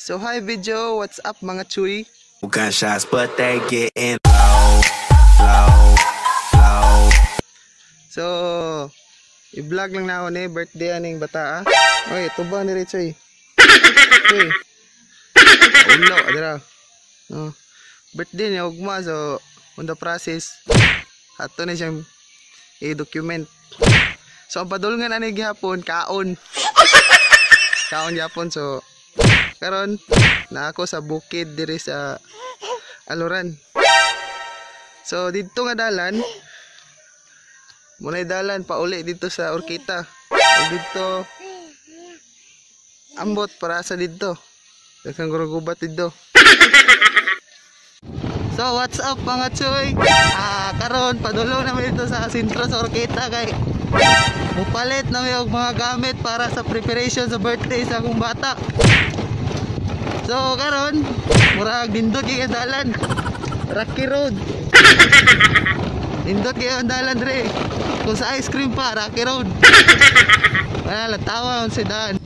So hi video, what's up mga chuy? Gunshots, but they getting low, low, low. So, i-vlog lang na ako ni birthday aning bata ah. Oy, tuba ni Richoy. Uy. Ulo, adira. No. Birthday niya ugma, so on the process ato na siyang i-document. So ang padulngan ani gihapon kaon. Kaon gihapon, so karon na ako sa bukid diri sa Aluran. So didto nga dalan, munay dalan pauli dito sa Orkita. Ug didto ambot para sa didto. Daghang gubat didto. So what's up mga chuy? Karon padulong namin dito sa sentro sa Orkita kay mupalit na og mga gamit para sa preparation sa birthday sa akong bata. So karon murag nindot kay dalan. Rocky Road. Nindot kay ang dalan dre. Kung sa ice cream pa, Rocky Road. Wala tawa on sedan.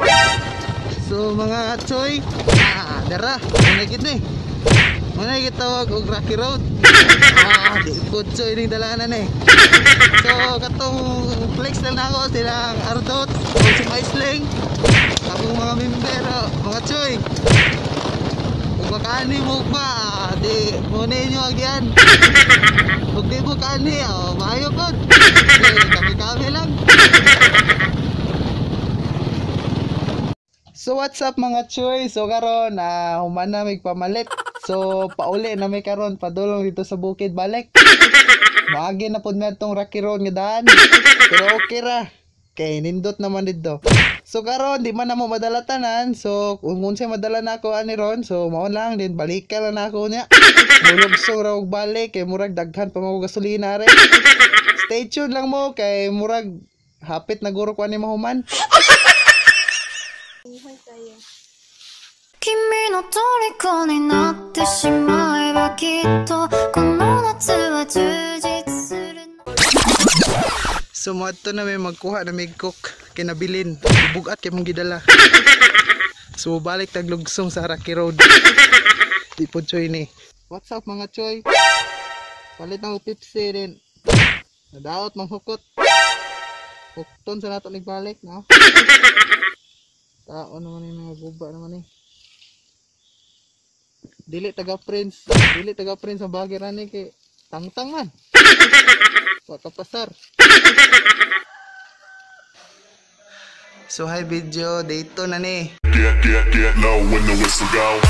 So mga choy, dara, muna gid ni. Muna gitawag og Rocky Road. Di ko choy ning dalanan eh. So katong flex lang nako silang Ardot o si Maisling. Akong mga member, mga choy. Kung makaani mo pa, di mo ninyo agyan. Kung di mo kaani, oh, maayo pod. Kami-kami lang. So what's up mga choy? So karon human na mig pamalit. So pauli na may karon padulong dito sa bukid balik. Maagi na pod na tong Rocky Road nga daan. Pero okay ra. Kay nindot naman didto. So karon di man namo madala tanan. So kung unsay madala nako ani ron, so mao lang din balikan lang nako niya. Mulugsong ra og balik kay murag daghan pa mo gasolina re. Stay tuned lang mo kay murag hapit na guro ko ani mahuman. 君の虜になってしまえばきっとこの夏は充実する So moadto na may magkuha na may cook kinabilin bugat kay mong gidala. So balik tag lugsong sa Rocky Road. Di po choy ni. What's up mga choy? Palit na og Pepsi din. Nadaot mang hukot. Hukton sa nato nagbalik no. Tao naman yung mga guba naman eh. Dili taga Prince, dili taga Prince ang bagay rani kay tangtang man. Wa ka pasar. So hi video, dito na ni. Get low when the whistle go.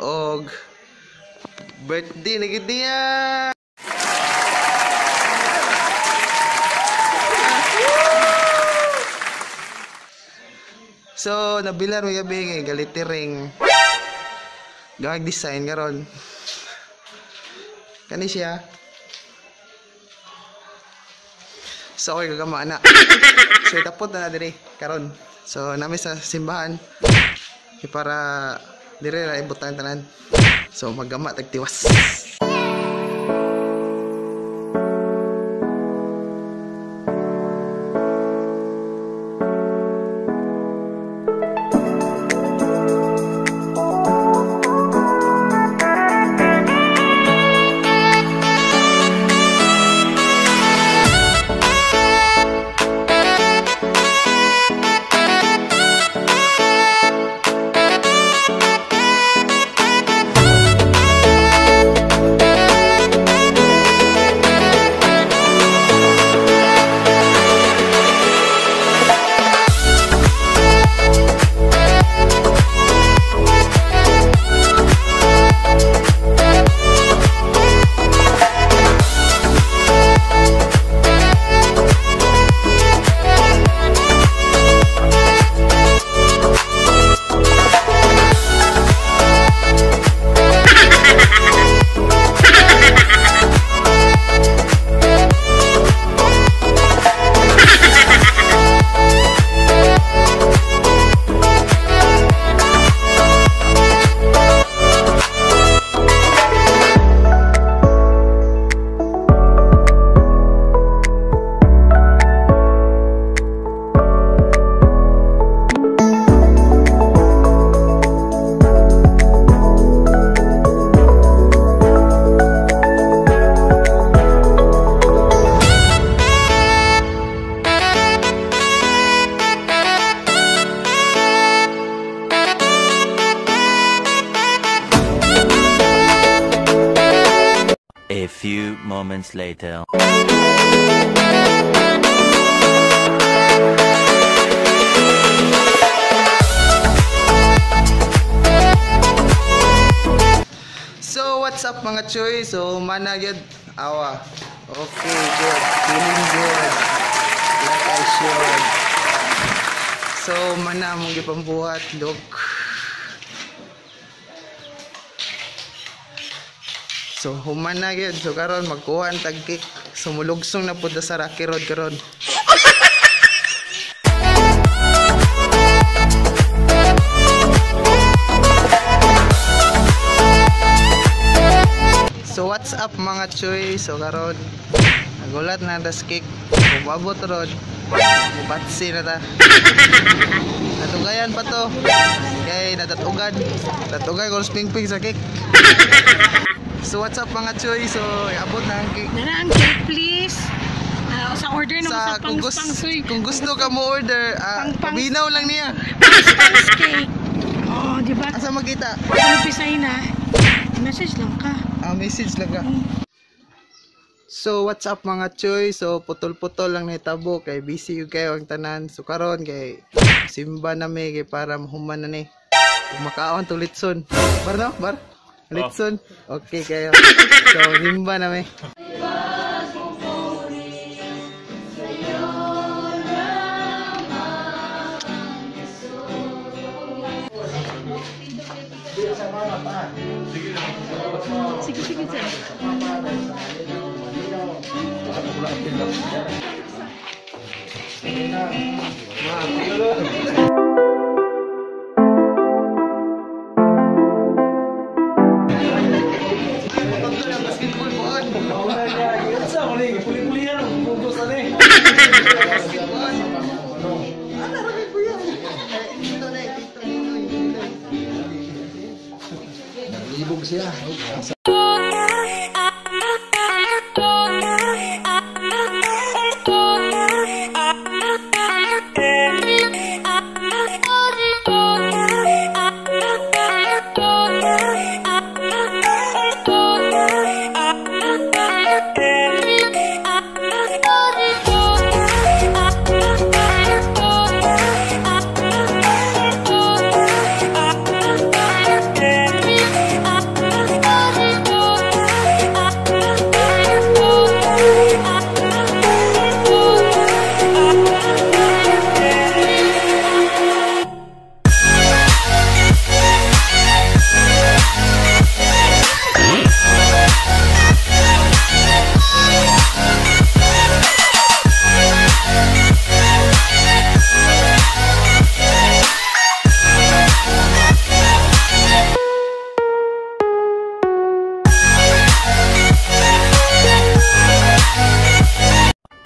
Og birthday na gid niya. So nabilan mo gabi ngay galitiring. Gawag design karon. Kani siya. So okay gagama na. So tapos na diri karon. So nami sa simbahan para dire ra ibutan tanan. So maggama tagtiwas. few moments later. So what's up mga choy? So mana gyud awa. Okay, good. Feeling good. Like I should. So mana among gipambuhat, look. So human na gyud. So karon magkuha ang tag cake. So mulugsong na pud sa Rocky Road karon. So what's up mga choy? So karon nagulat na tas cake. Umabot ron. Mubatsi na ta. Natugayan pa to. Kay natatugan. Tatugan kung ping-ping sa cake. So what's up mga choy? So iabot na ang cake. Nana ang cake, please. Sa order na sa Sa kung gusto, pang-pangsoy. kung gusto ka mo order, Pang-pang- kabinaw lang niya. Pang-pangs cake. Oh, di ba? Asa magkita? Ano pisay na? Message lang ka. Message lang ka. So what's up mga choy? So putol-putol lang nahitabo kay busy yung kayo ang tanan. So karon kay simba na mi kay para mahuman na ni. Ug makaon to litson. Bar no? Bar? Litson? Okay kayo. So simba na mi. Sige, sige, sir. Basketball po.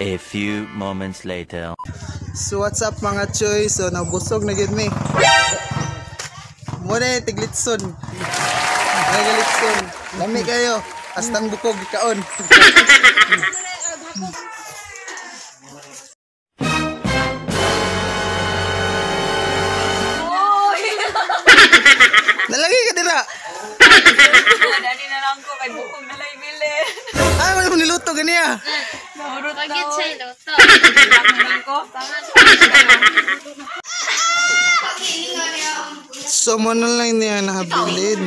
A few moments later. So what's up mga choy? So nabusog na gyud mi. Muna tiglitson. Nagalitson. Lami kayo. Astang bukog kaon. Nalagay ka dira. Dani na lang ko kay bukog na lang ibili. Ah, wala mo niluto ganiya. Nahurot na. Pagit siya iluto. Lang na lang ko. So mo na lang niya nahabilin.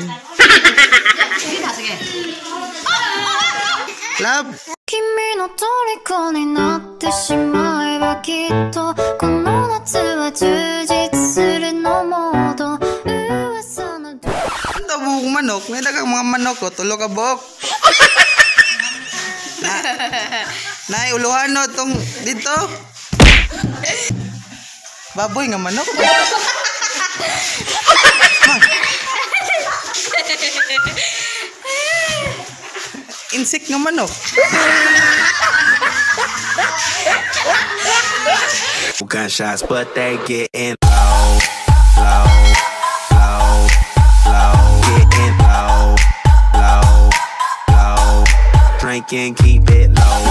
Love. 君の虜になってしまえばきっとこの夏は充実するのもと噂の Ano buhok manok? May dagang mga manok ko. Tulo ka buhok. Na, nay, uluhan no tong dito. Baboy nga manok. Ma. Insect nga manok. Gunshots, but they getting low, low, low, low, getting low, low, low. Drinking, keep it low.